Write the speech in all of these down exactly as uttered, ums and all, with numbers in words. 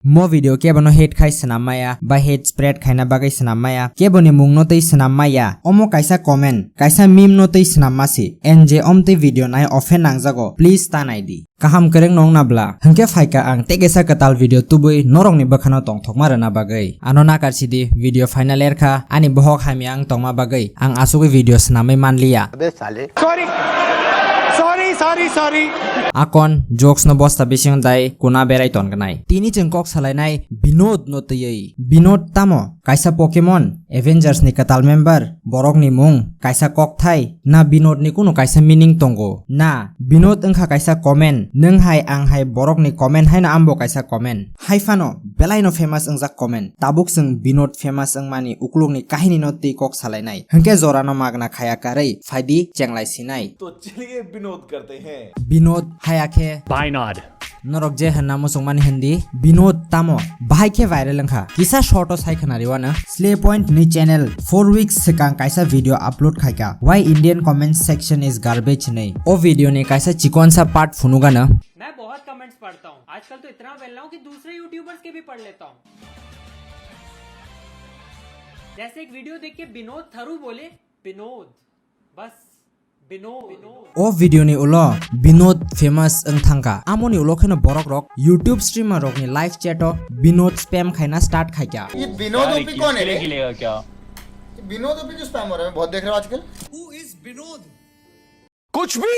Mo video kebono hate khai swnam maya, ba hate spread khaina bagwi swnam maya, keboni mungno twi swnam maya. Omo kaisa comment, kaisa meme no twi swnam masi. N J omtwi video nai ofen nangjago, please ta nai di. Kaham kwrwng nong nabla, hwnkhe phaikha ang tei kaisa kwtal video tubui norokni bwkhano tongthokma rwna bagwi. Ano nakarsi di, video final erkha, ani bohok hamya ang tongma bagwi, ang asugwi video swnamwi manliya. अबे साले। Sorry, sorry, sorry, sorry। Akon jokes no bosta bising dai kuna berai ton gnai. Tini chwng kok salainai Binod no twiwi. Binod tamo? Kaisa Pokemon, Avengers ni kwtal member, borok ni mung, kaisa kokthai, na Binod ni kunu kaisa meaning tongo? Na, Binod wngkha kaisa comment, nwng hai ang hai borok ni comment haino ambo kaisa comment. Hai phano, belai no famous wngjak comment. Tabuk chwng Binod famous wngmani ukluk ni kahini no twi kok salainai. Hwnkhe jora no magna khaya karwi, phaidi chenglai sinai. तो चलिए विनोद करते हैं। Binod haya khe Binod. Norok je hwnna muchungmani hindi, Binod tamo? Bahai khe viral wngkha. Kisa short o sai khna riwano. Slay Point ni channel four weeks swkang kaisa video upload khaikha, "Why Indian comment section is garbage" hinwi. O video ni kaisa chikonsa part phunugano. मैं बहुत कमेंट्स पढ़ता हूँ आजकल, तो इतना well now कि दूसरे यूट्यूबर्स के भी पढ़ लेता हूँ। जैसे एक वीडियो देख के विनोद थरू बोले, विनोद, बस Vinod. O video ni ulo Binod famous wng thangkha. Amoni ulo kheno borok rok YouTube streamer rok ni live chat o Binod spam khaina start khaikha. ये विनोद ओपी कौन है रे? विनोद ओपी क्यों स्पैम हो रहा है? मैं बहुत देख रहा हूँ आजकल। Who is Binod? कुछ भी,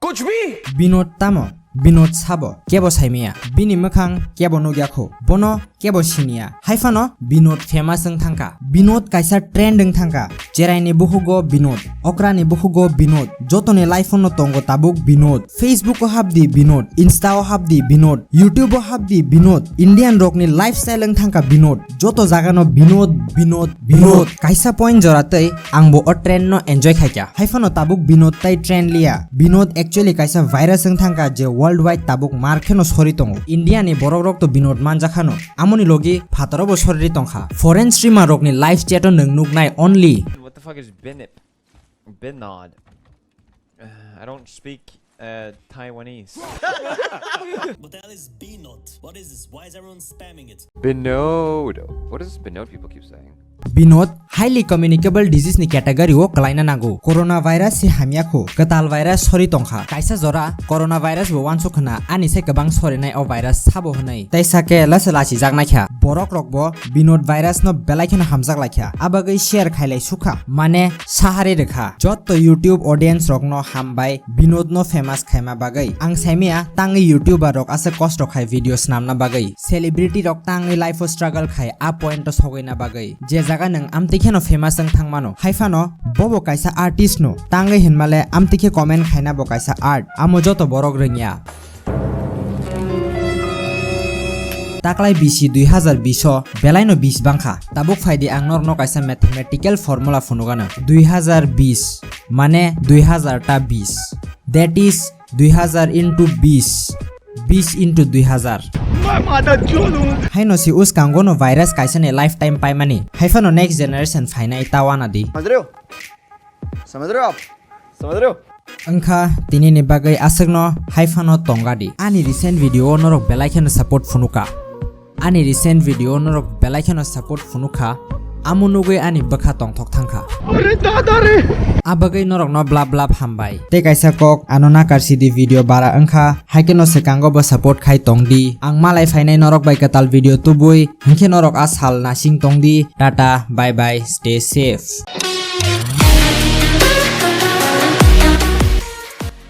कुछ भी। Binod tamo? Binod sabo? Kebo saimaya. Bini mwkhang kebo nukya kho. Bono kebo siniya. Hai phano Binod famous wng thangkha. Binod kaisa trend wng thangkha. Cherai ni bukhugo Binod, okra ni bukhugo Binod, joto ni life o no tongo tabuk Binod. Facebook o hapdi Binod, Insta o hapdi Binod, YouTube o hapdi Binod. Indian rok ni lifestyle wng thangkha Binod. Joto jaga no Binod, Binod, Binod. Kaisa point jora tei ang bo o trend no enjoy khaikha. Hai phano tabuk Binod tai trend liya. Binod actually kaisa virus wng thangkha je worldwide tabuk mar kheno sori tongo. India ni borok rok to Binod manjakhano. Amoni logi phataro bo soriri tongkha. Foreign streamer rok ni live chat o nwng nuknai only. What the fuck is Binod? Binod. Uh, I don't speak uh, Taiwanese. What the hell is Binod? What is this? Why is everyone spamming it? Binod. What does Binod people keep saying? Binod highly communicable disease ni category o kwlaina nango. Coronavirus se hamya kho, kwtal virus sori tongkha. Kaisa jora coronavirus bo uansuk khna ani se kwbang sorinai o virus sabo hwnwi. Tei sake lase lachijaknai kha. Borok rok bo Binod virus no belai kheno hamjak laikha. Abagwi share khailai sukha. Mane sahari rwkha. Jotto YouTube audience rokno hambai Binod no famous khaima bagwi. Ang saimaya tangwi YouTuber rok aswk kosto khai video swnamna bagwi. Celebrity rok tangwi life o struggle khai a point o sogwina bagwi. Je jaga nwng amtwi kheno famous wng thang mano. Hai phano bobo kaisa artist no tangwi hinmale amtwi khe comment khaina bo kaisa art. Amo joto borok rwngya. Taklai bisi dui hazar bis o belaino bis bangkha. Tabuk phaidi ang norokno kaisa mathematical formula phunugano. Dui hazar bis mane dui hazar ta bis. That is dui hazar into bis. Bis into dui hazar. Haino si uskango no virus kaisa ni lifetime paimani. Hai phano next generation phainai ta wana di. समझ रहे हो? समझ रहे हो आप? समझ रहे हो? Wngkha tini ni bagwi aswkno hai phano tongadi. Ani recent video o norok belai kheno support phunukha. Ani recent video o norok belai kheno support phunukha. Amo nugwi ani bwkha tongthok thangkha. Are dada re! A bagwi norokno blap blap hambai. Tei kaisa kok ano nakarsi di video bara wngkha. Hai kheno swkango bo support khai tongdi. Ang malai phainai norok bai kwtal video tubui. Hinkhe norok a sal nasing tongdi. Tata, bye bye, stay safe.